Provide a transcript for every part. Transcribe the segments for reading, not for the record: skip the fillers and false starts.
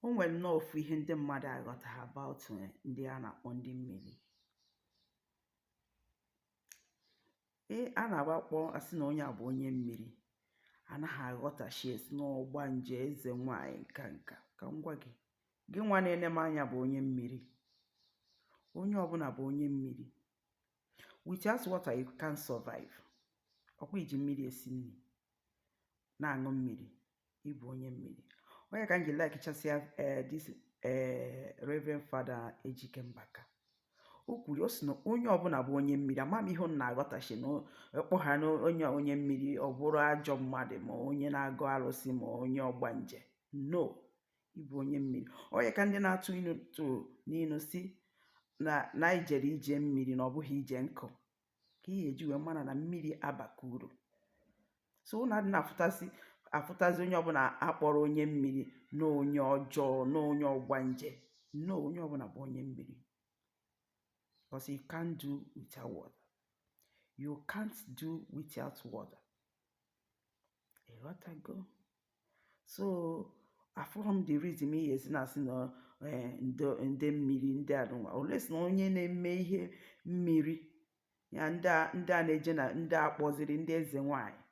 O nwere nnọọ ofu ihe ndị mmadụ aghọtaghị about ndị a na-akpọ ndị mmiri. Ee, a na-agba kpọọ asị na onye a bụ onye mmiri, anaghị aghọtachi esi n'ọgbanje, eze nwaanyị, nka nka. Ka m gwa gị, gị nwa na-ene m anya bụ onye mmiri. Onye ọbụla bụ onye mmiri. Without water, you can't survive. Ọkwa iji mmiri esi nri, na-aṅụ mmiri, ịbụ onye mmiri. Onye ka m ji like chasịa this Reverend Father Ejike Mbaka, o kwuru, ọ sị na onye ọbụla bụ onye mmiri. Ama m ihe unu na-aghọtachi na ọkpọ ha na onye onye mmiri, ọ bụrụ ajọ mmadụ, ma onye na-agụ arụsị, ma onye ọgbanje. No, ịbụ onye mmiri. Onye ka ndị na-atụ inu tụrụ n'inu si na anyị jere ije mmiri, na ọ bụghị ije nkụ, ka ị ga-eji wee mara na mmiri abaka uru. So ụnụ adị na-afụtasị afụtazi onye ọbụla akpọrọ onye mmiri na onye ọjọọ, na onye ọgbanje. No, onye ọbụla bụ onye mmiri, because you can't do without water. You can't do without water. Ịghọtago? So afụrọ m the reason ihe esi na-asị na ndị mmiri, ndị anụnwa ole si na onye na-eme ihe mmiri ya, ndị a na-eje na ndị a kpọziri ndị eze nwanyị.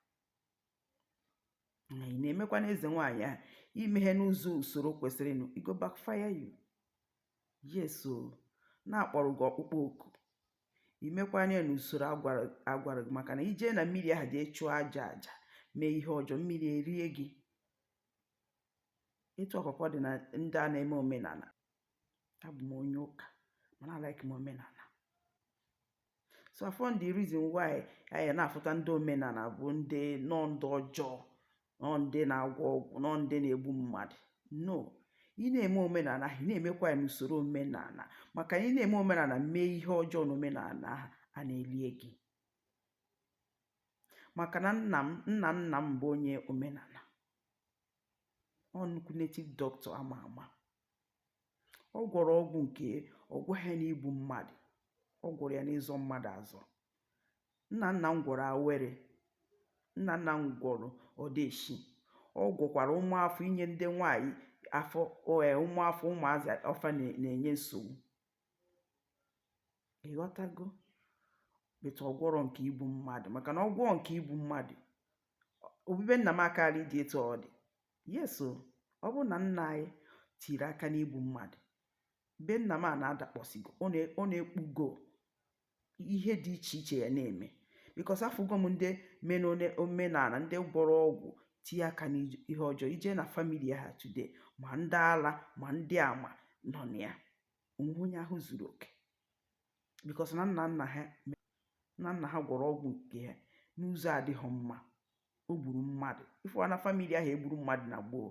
Na ị na-emekwa na eze nwaanyị a imeghe n'ụzọ usoro kwesịrịnụ, it go backfire you. Yes, o na-akpọrọ gị ọkpụkpọ oku, imekwana ya n'usoro agwara gị, maka na ije na mmiri ahụ jee chụọ aja aja, mee ihe ọjọọ, mmiri erie gị. Etu ọkụkọ dị na ndị a na-eme omenala. Abụ m onye ụka, mana like m omenala. So I found the reason why anyị na-afụta ndị omenala bụ ndị nọ ndị ọjọọ, nọ ndị na-agwọ ọgwụ, nọ ndị na-egbu mmadụ. No, ị na-eme omenala ahụ, ị na-emekwa ya n'usoro omenala, maka na ị na-eme omenala mee ihe ọjọọ n'omenala ahụ, a na-elie gị. Maka na nna m, nna nna m bụ onye omenala. Ọ nnukwu native doctor ama ama. Ọ gwọrọ ọgwụ nke ọ gwaghị n'igbu mmadụ, ọ gwọrọ ya n'ịzọ mmadụ azọ. Nna nna m gwọrọ awere, nna nna m gwọrọ ọdeshi, ọ gwọkwara ụmụafọ, inye ndị nwanyị afọ, ụmụafọ, ụmụazị ọfa na-enye nsogbu. Ịghọtago? But ọ gwọrọ nke igbu mmadụ, maka na ọgwọ nke igbu mmadụ, obibe nna m akara ịdị etu ọ dị. Yes o, ọ bụrụ na nna anyị tiri aka n'igbu mmadụ, be nna m a na-adakpọsigo, ọ na-ekpugo ihe dị iche iche ya na-eme, because afụgo m ndị mere omenala, ndị gwọrọ ọgwụ, tinye aka n'ihe ọjọọ. Ije na family ha today, ma ndị ala ma ndị ama nọ na ya, onwe onye ahụ zuru oke, because na nna nna ha, nna nna ha gwọrọ ọgwụ nke ha n'ụzọ adịghị mma, o gburu mmadụ. Ifụwa na family ahụ egburu mmadụ na gboo,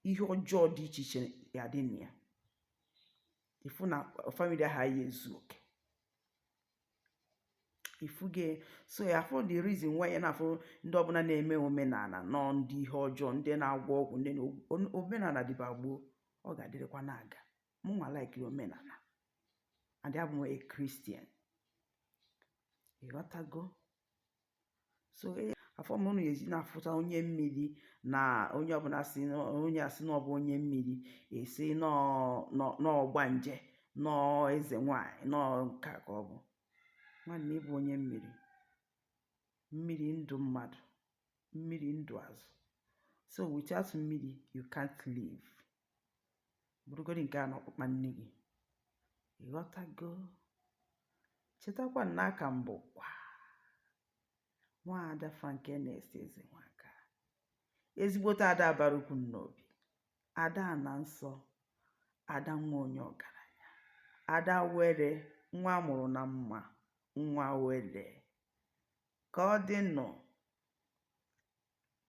ihe ọjọọ dị iche iche ya dị na ya. Ifu na family ahụ anyị ezu oke ifuge. So ya for the reason why ya na-afụ ndị ọbụla na-eme omenala nọ ndị ihe ọjọọ, ndị na-agwọ ọgwụ, ndị na omenala dịba gboo, ọ ga-adịrịkwa na-aga. Mụnwa like omenala, and abụ m a Christian. Ịghọtago? So afọ m unu ezi na-afụta onye mmiri na onye ọbụla si onye asị na ọ bụ onye mmiri, esi n'ọgbanje, nọọ eze nwanyị, nọọ nka ka ọ bụ. Nwanne, ịbụ onye mmiri, mmiri ndụ mmadụ, mmiri ndụ azụ. So without mmiri, you can't live. Bụrụgodị nke a na ọkpụkpa nne gị. Ịghọtago? Chetakwa na aka m bụkwa nwaada Frank Ernest Ezenwaka, ezigbote ada bara ukwu n'obi, ada na nsọ, ada nwa onye ọgaranya, ada were nwa amụrụ na mma, nwa were ka ọ dị nụ.